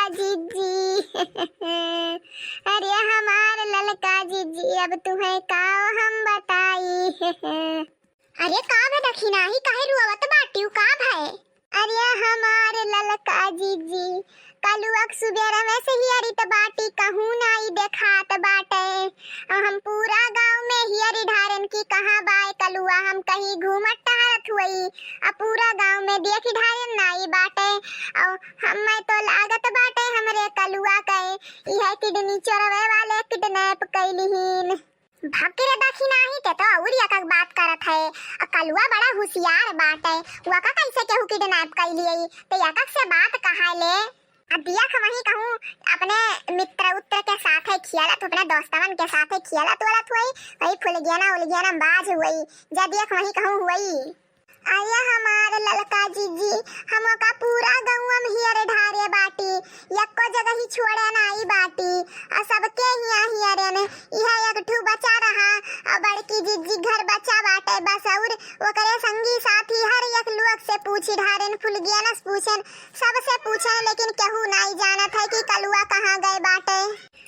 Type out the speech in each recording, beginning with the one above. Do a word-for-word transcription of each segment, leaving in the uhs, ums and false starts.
जिज्जी। अरे हमार ललका जिज्जी, अब तुहैं का हम बताई। अरे का बे दखिनाही, काहे रुआवत बाटिउ, का भए? अरे हमार ललका जिज्जी, कलुआ क सुबेरवे से हियरित बाटी, कहूँ नाई देखात बाटे। अ हम पूरा गाँव में हियरी ढारेन कि कहाँ बाए कलुआ, हम कहीं घूमत टहरत हुई, अ पूरा गाँव में देखी ढारेन नाई बाटे। अ हम्मै तो लागत बाटे हमरे कलुआ के इहै किडनी चोरवे वाले किडनैप कइलिहिन। भक रे दखिनाही, ते तो अउर एकक बात करत है। अ कलुआ बड़ा हुसियार बाटे, वका कैसे केहू किडनैप कइ लिये? ते एकक से बात कहा ले। अ दियख वहीं कहूँ अपने मित्र उत्र के साथे खियालत, अपने दोस्तवन के साथे खियालत वलत हुई, वही फुलगेना उलगेना बाज हुई, जा दियख वहीं कहूँ हुई। अरे हमार ललका जिज्जी, हम ओका पूरा गौवा में हियरे ढारे बाटी, यक्को जगह ही छोड़े नाई बाटी। अ सबके हिया हियरे ने, इहे एक ठू बचा रहा, अ बड़की जिज्जी घर बचा बाटे बस, अउर ओकरे संगी साथी हर एक लोग से पूछी ढारेन, फुलगियन से पूछेन, सबसे पूछेन, लेकिन केहू नाई जानत है कि कलुआ कहाँ गए बाटे।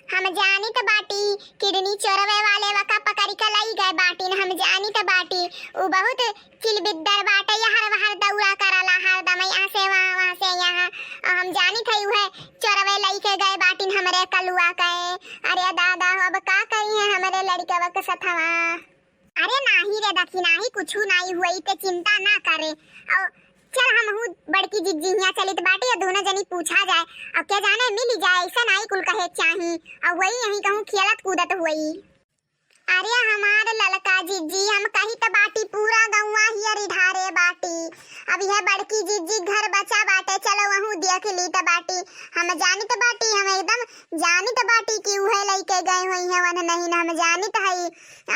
हम जानित बाटी, किडनी चोरवे वाले वका पकड़ि के लई गए बाटिन, हम जानित बाटी। उ बहुत चिलबिद्दर बाटे, यहर वहर दौरा करला हरदम, यहाँ से वहाँ, वहाँ से यहाँ। अ हम जानित है उहे चोरवे लई के गए बाटिन हमरे कलुआ के। अरे दादा हो, अब का करी है हमरे लड़िकवा के सथवा। अरे नाही रे दखिनाही, कुछु नाही हुई, ते चिंता ना करे। अउ चल हमहू बड़की जिज्जी हियाँ चलित बाटी, अ दूनो जनी पूछा जाए, अउ के जाने मिली जाए, ऐसा नाही कुल कहे चाही। अउ वही यहीं कहूँ खेलत कूदत हुई। अरे हमार ललका जिज्जी, हम कहित बाटी पूरा गौवा हियरी ढारे बाटी। अब यह बड़की जिज्जी घर बचा बाटे, चलो वहू देख लीत बाटी। हम जानित बाटी, हम एकदम जानित बाटी कि उहे लइके गए होइहैं वन्हनहिन, हम जानित हई।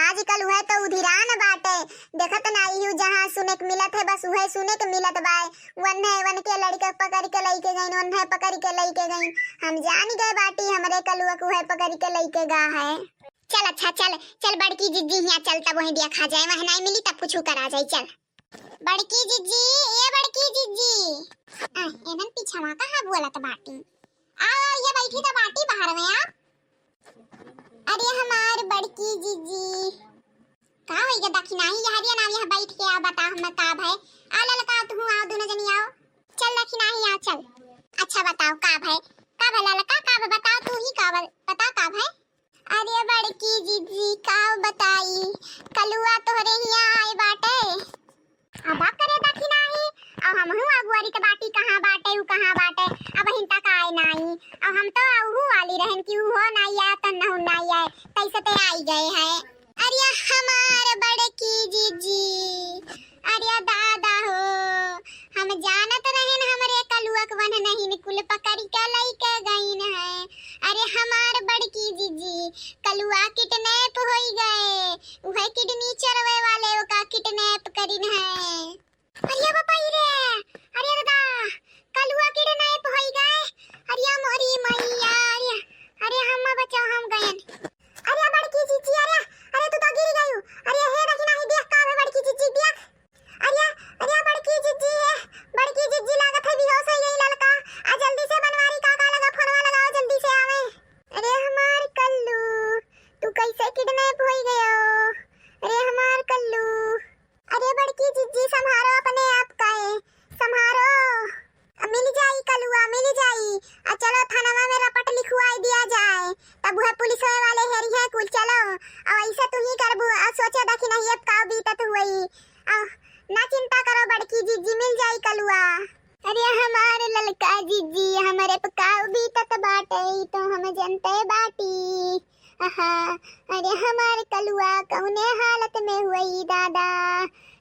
आजकल उहे तो उधिरान बाटे, देखत नाई हू, जहाँ सुने के मिलत है बस उहे सुने के मिलत बाए। वन्हे वनके लड़िका पकड़ि के लइके गइन, वन्हे पकड़ि के लइके गइन। हम जानि गए बाटी हमरे कलुआ के उहे पकड़ि के लइके गा है। चल अच्छा चल, चल बड़की जिज्जी हियाँ चल, तब वहीं देखा जाए, वहीं नाई मिली तब कुछ करा जाए, चल। बड़की जिज्जी, ए बड़की जिज्जी। आ, एनन पिछवा कहाँ बोलत बाटी? आ, ये बैठी तो बाटी बाहर में, आ। अरे हमार बड़की जिज्जी। का होई गे दखिनाही, यहरिया नाम यहाँ बैठ के आ, बता हम का भय। आ ललका, तू आओ, दूनो जनी आओ। चल दखिनाही, आ चल। अच्छा बताओ का भय, का भय ललका, का भय बताओ, तू ही का भय, बता का भय। अरे बड़की जिज्जी, का बताई, कलुआ तोहरे हियाँ आए बाटे। अब करे दखिनाही, अब हमहू अगुअरित बाटी कहाँ बाटे, उ कहाँ बाटे, अबहिन तक आए नाई। अब हम तो अहू वाली रहन कि उहो नाई आए, तन्नहू नाई आए, तैसे ते आई गए हैं। अरे हमार बड़की जिज्जी, अरे दादा हो, हम जानत रहेन हमरे कलुआ के वन्हनहिन कुल पकड़ि के लइके गइन है। अरे हमार बड़की जिज्जी, कलुआ किडनैप होई गए, उहे किडनी चोरवे वाले ओका किडनैप करिन है। अरे बापा रे, अरे दादा, कलुआ किडनैप होई गए। अरे मोरी मैया, अरे, अरे हम बचाओ, हम गयन। अरे बड़की जिज्जी, अरे, अरे तू तो गिर गयू। अरे हे दखिनाही, देख का है बड़की जिज्जी, देख। अरे, अरे बड़की जिज्जी है, बड़की जिज्जी लागत है बेहोश हो गई ललका। आ जल्दी से बनवारी काका लगा फोनवा लगाओ, जल्दी से आवे। अरे हमार कल्लू, तू कैसे किडनैप होई गयो? अरे हमार कल्लू। अरे बड़की जिज्जी, संभारो अपने आप का, ए, संभारो। मिल जाई कलुआ, मिल जाई। आ चलो थानवा में रपट लिखवाई दिया जाए, तब उहे पुलिस वाले हेरी है कुल। चलो, आ ऐसे तू ही करबू, आ सोचे दखिनाही अब का बीतत हुई। आ ना चिंता करो बड़की जिज्जी, मिल जाई कलुआ। अरे हमार ललका जिज्जी, हमरे पे का बीतत बाटे, ई तो हम जनते बाटी। आहा, अरे हमार कलुआ कौने हालत में हुई दादा,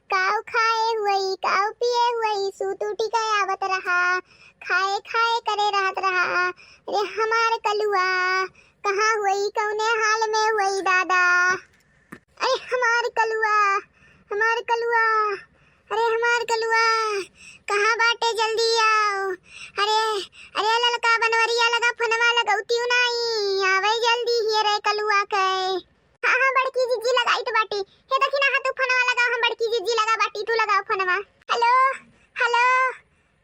काऊ खाए हुई, काऊ पिए हुई, सूत उठी के आवत रहा, खाए खाए करे रहत रहा। अरे हमार कलुआ कहाँ हुई, कौने हाल में हुई दादा। अरे हमार कलुआ, हमार कलुआ, अरे हमार कलुआ, कहाँ बाटे, जल्दी आओ। अरे, अरे ललका बनवरिया लगा फोनवा लगौतियो नाई, आवे जल्दी हियरे कलुआ के। हाँ, हाँ, बड़की जिज्जी लगाइत बाटी। हे दखिना, हाँ, तू फोनवा लगाओ, हम बड़की जिज्जी लगा बाटी, तू लगाओ फोनवा। हेलो, हेलो,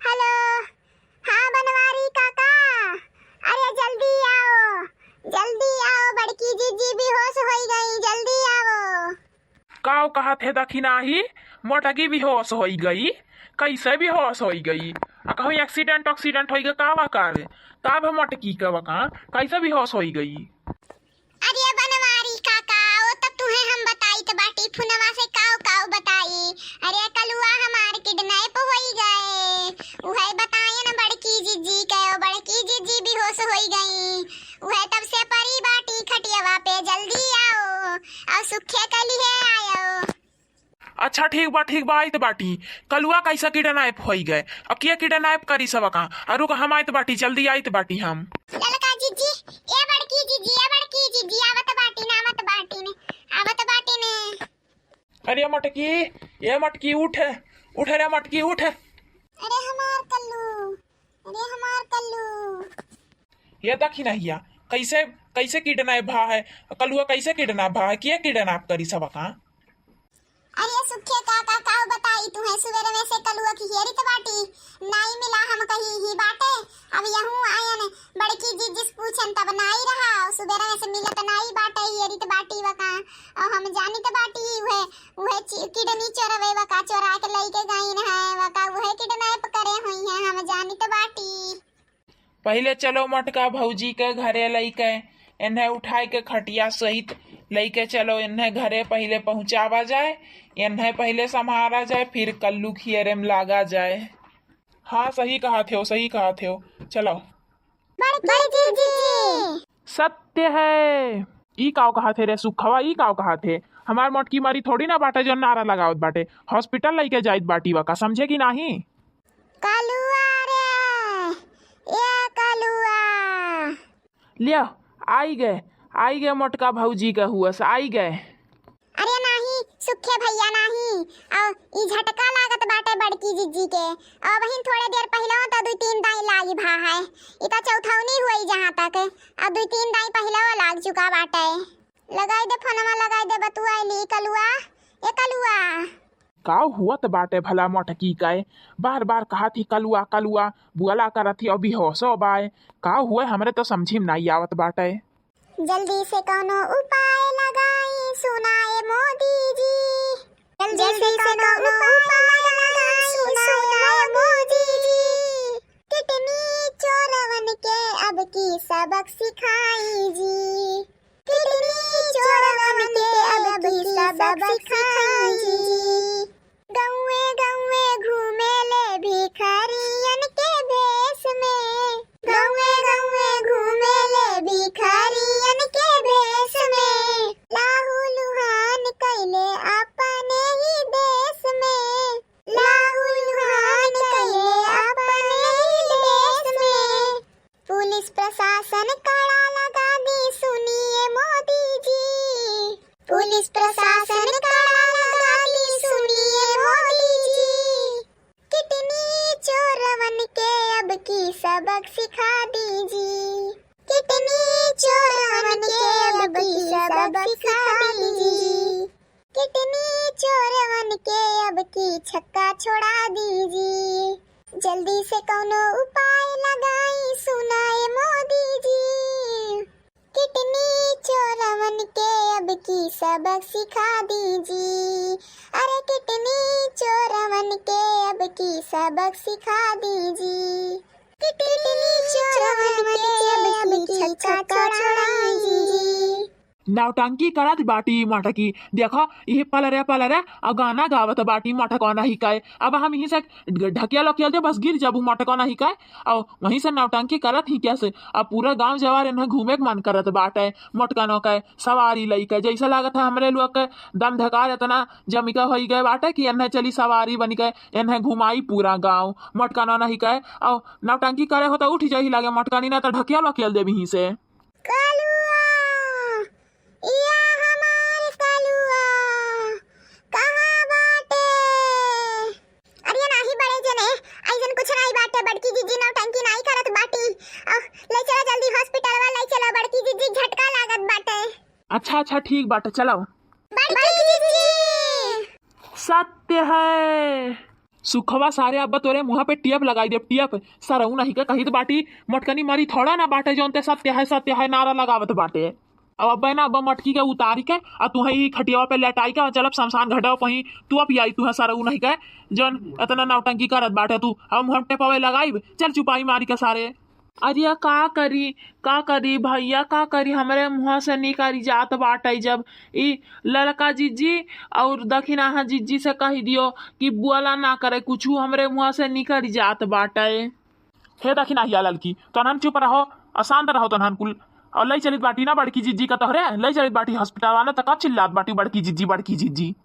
हेलो। हाँ, बनवारी काका, का कहत है दखिनाही, मोटकी बेहोश होई गई। कैसे बेहोश होई गई? आ कहूँ accident वैक्सीडेंट होई गई का वा का रे? का भे मोटकी के वा का? कैसे बेहोश होई गई? अरे बनवारी काका, वो तो तुहे हम बताइत बाटी, फोनवा से काऊ काऊ बताई। अरे कलुआ हमार किडनैप होई गए, उहे बतायन बड़की जिज्जी के, ओ बड़की जिज्जी बेहोश होई गई। उहे तब से परी बाटी खटियावा पे, जल्दी आओ, और सुखे के लिए आयो। अच्छा ठीक बा, ठीक बा, आइत बाटी। कलुआ कैसे किडनैप होई गए? अब के किडनैप करी सबका? अरु का हम आइत बाटी, जल्दी आइत बाटी हम। ललका जिज्जी, ए बड़की जिज्जी, ए बड़की जिज्जी, आवत बाटी ने, आवत बाटी ने, आवत बाटी ने। अरे मटकी, ए मटकी उठ, उठ रे मटकी उठ। अरे हमार कल्लू, अरे हमार कल्लू। ये दखिनहिया, कैसे, कैसे किडनैप भा है? कलुआ कैसे किडनैप भा है? के किडनैप करी सबका? अरे सुखे काका, काऊ बताई तुहे, सुबेरे में से कलुआ की हेरित बाटी, नाई मिला, हम कही ही बाटे। अब यहूँ आयन, बड़की जिज्जी से पूछन तब नाई रहा, सुबेरे में से मिलत नाई बाटे, हेरित बाटी वका। और हम जानित बाटी उहे, उहे चि-, किडनी चोरवे वका, चोरा के लइके गईन है वका, उहे किडनैप करे हुई है, हम जानित बाटी। पहिले चलो मोटका भौजी के घरे लइके, एन्हे उठाए के खटिया सहित लइके चलो, एन्हे घरे पहिले पहुँचावा जाए, एन्हे पहिले सम्हारा जाए, फिर कल्लू खियरे में लागा जाए। हाँ, सही कहत हो, सही कहत हो, चलो। बड़की जिज्जी। सत्य है। ई काव कहत है रे सुखवा, ई काव कहत है? हमार मोटकी मरी थोड़ी ना बाटे जो नारा लगावत बाटे। हॉस्पिटल लइके जाइत बाटी वका, समझे कि नाही? कलुआ रे, ए कलुआ। लियो, आई गए, आई गए मोटका भौजी के हुअस, आई गए। अरे नाही, सुखे भैया नाही, और ई झटका लागत बाटे बड़की जिज्जी के। और अबहिन थोड़े देर पहिले तो दुई तीन दाई लागी भा है, ई तो चौथौनी हुई जहाँ तक, और दुई तीन दाई पहिले लाग चुका बाटे। लगाई दे फोनमा, लगाई दे, बतुआई ली कलुआ, ए कलुआ। का हुअत बाटे भला मोटकी के? बार बार कहत ही कलुआ कलुआ, बुअला करत ही, अभी होशो बाय। का हुए हमरे तो समझी में नाई आवत बाटे। जल्दी से कौनो उपाय लगाई सुनाए मोदी जी, जल्दी से कौनो उपाय लगाई सुनाए मोदी जी। किडनी चोरवन के अब की सबक सिखाई जी, किडनी चोरवन के अब की सबक सिखाई जी। गौवे गौवे घूमे ले भिखारियन के भेष में, गौवे गौवे घूमे ले भिखारियन के भेष में। लाहू लुहान कैले अपने ही देश में, लाहू लुहान कैले अपने ही देश में। पुलिस प्रशासन कड़ा लगा दी सुनिए मोदी जी, पुलिस प्रशासन कड़ा लगा दी सुनिए मोदी जी। किडनी चोरवन के अब की सबक सिखा दीजी, किडनी चोरवन के अब की सबक सिखा दीजी। किडनी चोरवन के अब की छक्का छोड़ा दीजी। जल्दी से कौनो उपाय लगाई सुनाए मोदी जी। किडनी चोरवन के अब की सबक सिखा दीजी। अरे किडनी चोरवन के अब की सबक सिखा दीजी। किडनी चोरवन के अब की छक्का छोड़ा दीजी। नौटंकी करत बाटी मटकी। देखा, इहे पलरे पलरे अउ गाना गावत बाटी मटकौना हिकाए। अब हम इही से ढकिया लकियल दे, बस गिर जाबू मटकौना हिकाए। अउ वहीं से नौटंकी करत ही कैसे, अब पूरा गांव जवार इन्हें घूमे के मन करत बाटे। मटकनों के सवारी लइके जैसे लागत है हमरे लोग के दम धकार इतना जमिका होई गए बाटे कि इन्हें चली सवारी बन के इन्हें घुमाई पूरा गांव। मटकनों नहीं कहे, अउ नौटंकी करे हो तो उठ जाही लागे मटकनी, ना तो ढकिया लकियल देबी ही से। कलुआ, या हमार कलुआ, कहाँ बाटे? अरे नाही बड़े जने, ऐसन कुछ नाही बाटे, बड़की जिज्जी नौटंकी नाही करत बाटी। अ, ले चला जल्दी हॉस्पिटलवा, ले चला, बड़की जिज्जी झटका लागत बाटे। अच्छा, अच्छा, ठीक बाटे, चलाओ। बड़की जिज्जी। सत्य है। सुखवा सारे अब्बा तोरे मुँह पे टेप लगाई देब, टेप। सरऊ नहीं के कहित बाटी, मोटकनी मरी थोड़ा ना बाटे, जौन ते सत्य है, सत्य है नारा लगावत बाटे। अब अब्बे ना, अब मटकी के उतारी के, आ तुहे ई खटियावा पे लेटाई के, आ चलब शमशान घाटवा पहीं, तू अब आई, तुहे सरऊ नहीं के, जौन इतना नौटंकी करत बाटे तू, अब हम टेपवे लगाइब, चल चुपाई मारी के सारे। अरे का करी, का करी भैया, का करी, हमरे मुँह से निकरी जात बाटे। जब ई ललका जिज्जी और दखिनाहा जिज्जी से कहि दियो कि बोला ना करे कुछु, हमरे मुँह से निकरी जात बाटे। हे दखिनाहिया ललकी, तनहन चुप रहो, अशांत रहो तनहन कुल। और लई चलित बाटी ना बड़की जिज्जी का तोहरे, लई चलित बाटी हॉस्पिटल वाला, त का चिल्लात बाटी बड़की जिज्जी, बड़की जिज्जी।